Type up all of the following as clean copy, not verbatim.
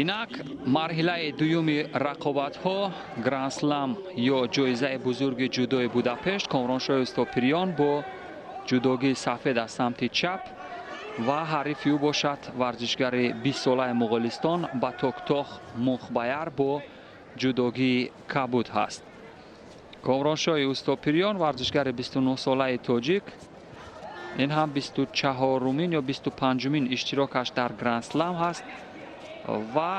Инак марҳилаи дуюми рақобатҳо, Гранд-слам ё ҷоизаи бузурги ҷудои Будапешт. Комроншоҳи Устопириён бо ҷудогии сафед аз самти чап ва ҳарифи ӯ бошад варзишгари 20-солаи Моғолистон Батоктох Мухбаяр бо ҷудогии кабуд ҳаст. Комроншоҳи Устопириён варзишгари 29-солаи тоҷик, ин ҳам 24-умин ё 25-умин иштирокаш дар Гранд-слам ҳаст ва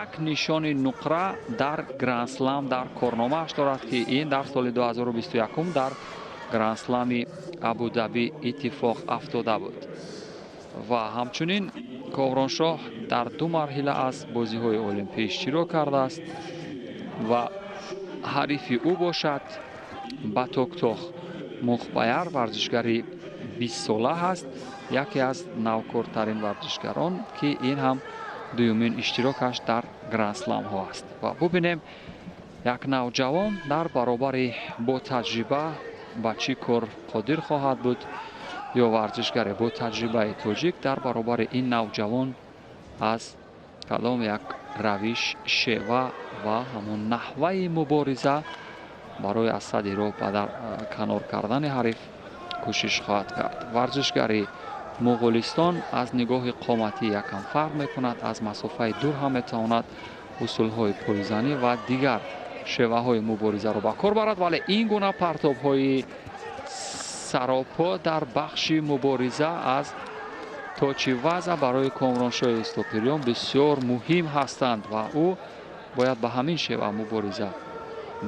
як нишони нуқра дар Гранд-слам дар корномааш дорад, ки ин дар соли 2021 дар Гранд-слами Абудаби иттифоқ афтода буд. Ва ҳамчунин Комроншоҳ дар ду марҳила аз бозиҳои олимпӣ иштирок кардааст ва ҳарифи ӯ бошад Батоктох Мухбаяр, варзишгари 20-сола ҳаст, яке аз навкортарин варзишгарон, ки ин ҳам дуюмин иштирокаш дар гранд-сламҳо аст. Ва бубинем, як навҷавон дар баробари бо таҷриба ба чӣ кор қодир хоҳад буд, ё варзишгаре бо таҷрибаи тоҷик дар баробари ин навҷавон аз кадом як равиш, шева ва ҳамон наҳваи мубориза барои аз садди роҳ ба дар канор кардани ҳариф кӯшиш хоҳад кард. Варзишгари Моғолистон аз нигоҳи қоматӣ якам фарқ мекунад, аз масофаи дур ҳам метавонад усулҳои пойзанӣ ва дигар шеваҳои муборизаро ба кор барад, вале ин гуна партобҳои саропо дар бахши мубориза аз точиваза барои Комроншоҳи Устопириён бисёр муҳим ҳастанд ва ӯ бояд ба ҳамин шева мубориза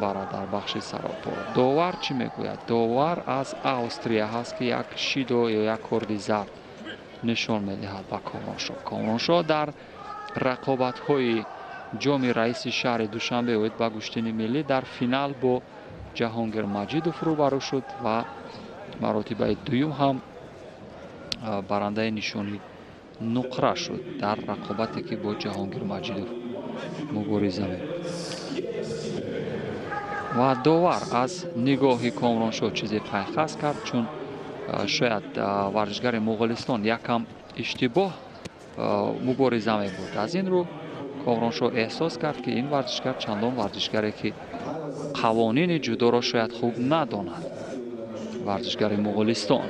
барад дар бахши саропо. Довар чӣ мегӯяд? Довар аз Австрия ҳаст, ки як шидо ё як корди зард нишон медиҳад ба Комроншоҳ. Комроншоҳ дар рақобатҳои ҷоми раиси шаҳри Душанбе оид ба гӯштини миллӣ дар финал бо Ҷаҳонгир Маҷидов рӯбарӯ шуд ва маротибаи дуюм ҳам барандаи нишони нуқра шуд дар рақобате, ки бо Ҷаҳонгир Маҷидов мубориза мебурд. Ва довар аз нигоҳи Комроншоҳ чизе пайхас кард, чун шояд варзишгари Моғолистон якам иштибоҳ мубориза мебурд. Аз ин рӯ Комроншоҳ эҳсос кард, ки ин варзишгар чандон варзишгаре, ки қавонини ҷудоро шояд хуб надонад, варзишгари Моғолистон.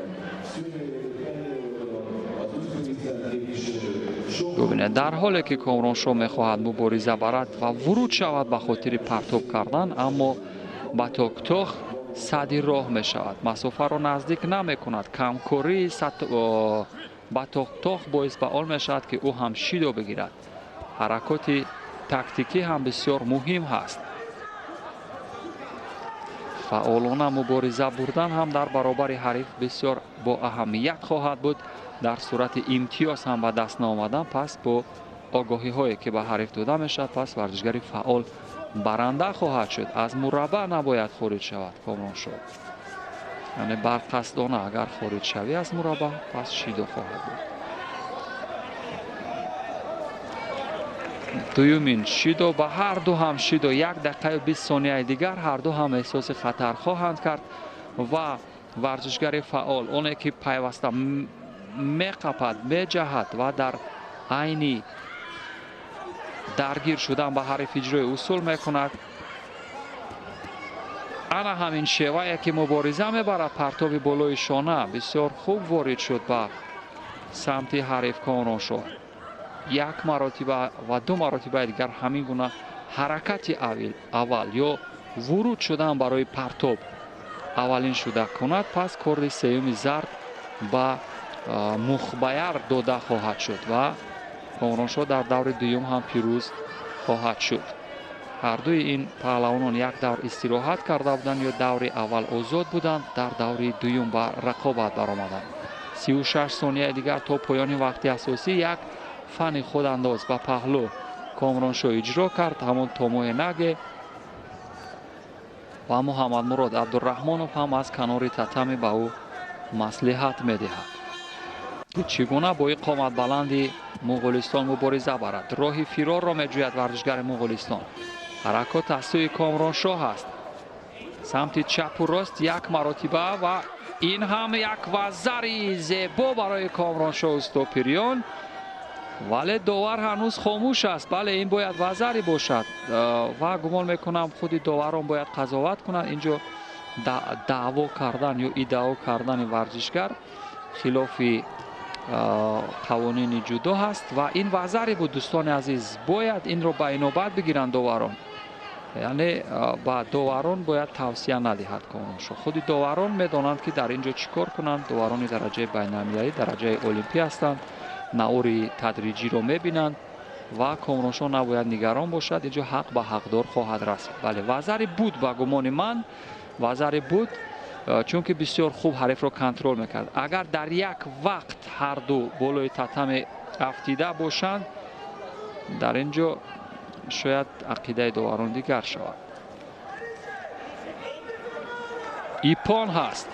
Бубинед, дар ҳоле ки Комроншоҳ мехоҳад мубориза барад ва вуруд шавад ба хотири партоб кардан, аммо Батоктох садди роҳ мешавад, масофаро наздик намекунад. Камкории Батоктох боис ба он мешавад, ки ӯ ҳам шидо бигирад. Ҳаракоти тактикӣ ҳам бисёр муҳим ҳаст. Фаъолона мубориза бурдан ҳам дар баробари ҳариф бисёр бо аҳамият хоҳад буд. Дар сурати имтиёз ҳам ба даст наомадан, пас бо огоҳиҳое, ки ба ҳариф дода мешавад, пас варзишгари фаъол баранда хоҳад шуд. Аз мураббаъ набояд хориҷ шавад Комроншоҳ, яъне барқасдона агар хориҷ шавӣ аз мураббаъ, пас шидо хоҳад буд. Дуюмин шидо, ба ҳар ду ҳам шидо, 1 дақиқаю 20 сонияи дигар ҳар ду ҳам эҳсоси хатар хоҳанд кард ва варзишгари фаъол, оне ки пайваста меқапад, меҷаҳад ва дар айни даргир шудан ба ҳариф иҷрои усул мекунад, ана ҳамин шевае ки мубориза мебарад, партоби болои шона бисёр хуб ворид шуд ба самти ҳариф Комроншоҳ. Як маротиба ва ду маротибаи дигар ҳамин гуна ҳаракати аввал ё вуруд шудан барои партоб аввалин шуда кунад, пас корди сеюми зард ба Мухбаяр дода хоҳад шуд ва Комроншоҳ дар даври дуюм ҳам пирӯз хоҳад шуд. Ҳардуи ин паҳлавонон як давр истироҳат карда буданд ё даври аввал озод буданд, дар даври дуюм ба рақобат баромаданд. 36 сонияи дигар то поёни вақти асосӣ. Як фани худандоз ба паҳлӯ Комроншоҳ иҷро кард, ҳамон томои наге, ва Муҳаммадмурод Абдураҳмонов ҳам аз канори татами ба ӯ маслиҳат медиҳад, ки чӣ гуна бо ин қоматбаланди Муғулистон мубориза барад. Роҳи фирорро меҷӯяд варзишгари Муғулистон. Ҳаракот аз сӯи Комроншоҳ аст, самти чапу рост як маротиба ва Ин ҳам як вазари зебо барои Комроншоҳ Устопириён, вале довар ҳанӯз хомӯш аст. Бале, ин бояд вазари бошад ва гумон мекунам, худи доварон бояд қазоват кунанд. Инҷо даъво кардан ё иддао кардани варзишгар хилофи қавонини ҷудо ҳаст ва ин вазаре буд, дӯстони азиз. Бояд инро ба инобат бигиранд доварон, яъне ба доварон бояд тавсия надиҳад Комроншоҳ. Худи доварон медонанд, ки дар ин ҷо чӣ кор кунанд. Доварони дараҷаи байналмилалӣ, дараҷаи олимпӣ ҳастанд, навори тадриҷиро мебинанд ва Комроншоҳ набояд нигарон бошад. Инҷо ҳақ ба ҳақдор хоҳад расид. Бале, вазаре буд, ба гумони ман вазаре буд, чунки бисёр хуб ҳарифро контрол мекард. Агар дар як вақт ҳарду болои татами афтида бошанд, дар ин ҷо шояд ақидаи доварон дигар шавад. Иппон ҳаст.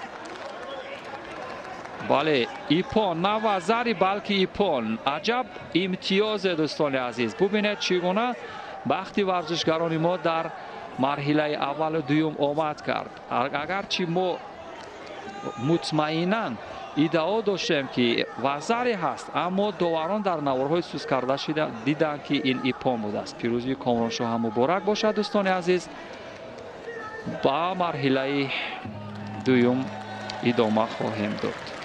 Бале, иппон, на вазари, балки иппон. Аҷаб имтиёзе, дӯстони азиз! Бубинед, чӣ гуна бахти варзишгарони мо дар марҳилаи аввалу дуюм омад кард. Агарчи мо мутмаинан иддао доштем, ки вазаре ҳаст, аммо доварон дар наворҳои суст карда шида диданд, ки ин иппон будааст. Пирӯзии Комроншоҳ ҳам муборак бошад, дӯстони азиз. Ба марҳилаи дуюм идома хоҳем дод.